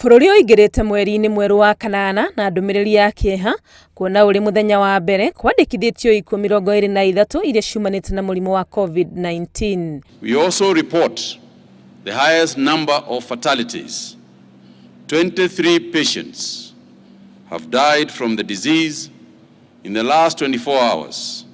Bũrũri ũingĩrĩte mweri-inĩ mwerũ wa kanana na ndũmĩrĩri ya kĩeha kuona ũrĩ mũthenya wa mbere kwandĩkithĩtio ikuũ 23 iria ciumanĩte na mũrimũ wa COVID-19. We also report the highest number of fatalities. 23 patients have died from the disease in the last 24 hours,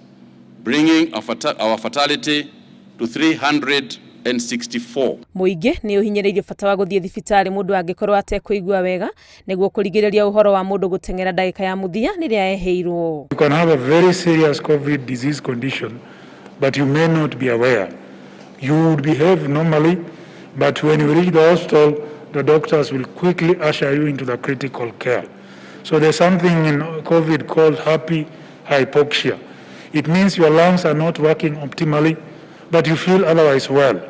bringing our fatality to 364. Mũingĩ nĩ ũhinyĩrĩirio bata wa gũthiĩ thibitarĩ mũndũ angĩkorwo atekũigua wega nĩguo kũrigĩrĩria ũhoro wa mũndũ gũteng'era ndagĩka ya mũthia rĩrĩa ehĩirwo. You can have a very serious COVID disease condition, but you may not be aware. You would behave normally, but when you reach the hospital, the doctors will quickly usher you into the critical care. So there's something in COVID called happy hypoxia. It means your lungs are not working optimally, but you feel otherwise well.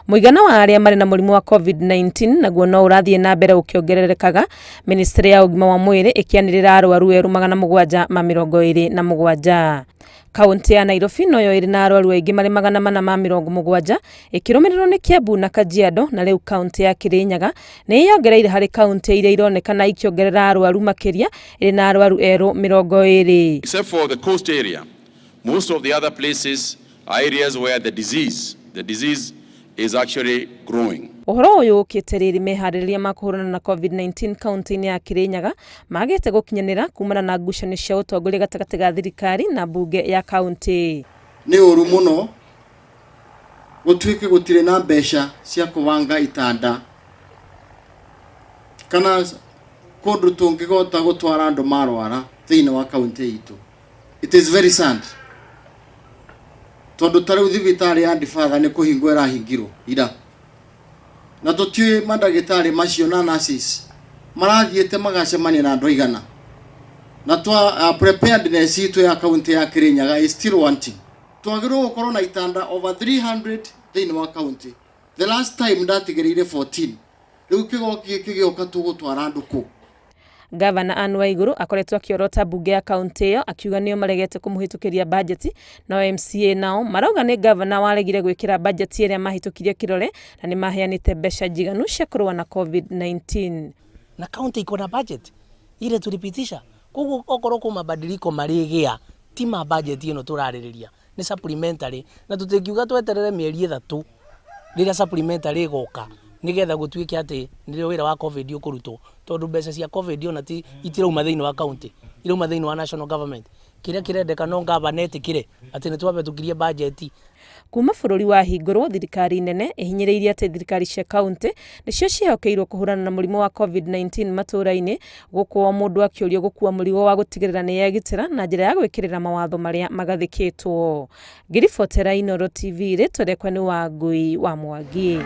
Mũigana wa arĩa marĩ na mũrimũ wa COVID-19 naguo no ũrathiĩ na mbere ũkĩongererekaga, ministry ya ũgima wa mwĩrĩ ĩkĩanĩrĩra arwaru erũ 727. Kaunti ya Nairobi noyo ĩrĩ na arwaru aingĩ marĩ 470, ĩkĩrũmĩrĩrwo nĩ Kiambu na Kajiado, na rĩu kaunti ya Kirinyaga nĩ ĩyongereire harĩ kaunti iria ironekana ikĩongerera arwaru makĩria, ĩrĩ na arwaru erũ 20. Except for the coast area, most of the other places are areas where the disease is actually growing. Ũhoro ũyũ ũkĩte rĩrĩ meharĩrĩria ma kũhũrana na COVID-19 kaunti-inĩ ya Kirinyaga magĩte gũkinyanĩra kumana na ngucanio cia ũtongoria gatagatĩ ga thirikari na mbunge ya kaunti. Nĩ ũru mũno gũtuĩke gũtirĩ na mbeca cia kũbanga itanda kana kũndũ tũngĩhota gũtwara andũ marwara thĩinĩ wa kaunti itũ. It is very sad tondũ ta rĩu thibitarĩ ya Ndibatha nĩ kũhingwo ĩrahingirwo ira, na tũtiũĩ mandagĩtarĩ macio na nurses marathiĩte magacemania na andũ aigana, na twa preparedness itũ ya kaunti ya Kirinyaga is still wanting. Twagĩrĩirwo gũkorwo na itanda over 300 thĩinĩ wa kaunti. The last time ndatigĩrĩire 14. Rĩu kĩgoki gĩkĩ gĩoka, tũgũtwara andũ kũ? Gavana Anne Waiguru akoretwo akĩorota mbunge ya kaunti ĩyo akiuga nĩo maregete kũmũhĩtũkĩria bajeti, no MCA nao marauga nĩ gavana waregire gwĩkĩra bajeti ĩrĩa mahĩtũkirie kĩrore na nĩ maheanĩte mbeca njiganu cia kũrũa na COVID-19. Na county iko na budget ile tulipitisha. Koguo okorwo kũ mabadiliko marĩgĩa, ti ma budget ĩno tũrarĩrĩria, nĩ supplementary, na tũtingiuga tweterere mĩeri 3 rĩrĩa supplementary ĩgoka nĩgetha gũtuĩke atĩ nĩrĩo wĩra wa COVID ũkũrutwo, tondũ mbeca cia COVID ona ti itirauma thĩinĩ wa county, irauma thĩinĩ wa national government. Kĩrĩa kĩrendeka no gavana etĩkĩre atĩ nĩ twahĩtũkirie budget. Kuma bũrũri wahingũrwo, thirikari nene ĩhinyĩrĩirie atĩ thirikari cia kaunti nĩcio ciĩhokeirwo kũhũrana na mũrimũ wa COVID-19 matũũra-inĩ, gũkũ o mũndũ akĩũrio gũkua mũrigo wa gũtigĩrĩra nĩ yegitĩra na njĩra ya gwĩkĩrĩra mawatho marĩa magathĩkĩtwo. Ngĩribotera Inooro TV, rĩtwa rĩakwa nĩ Wangui wa Mwangi.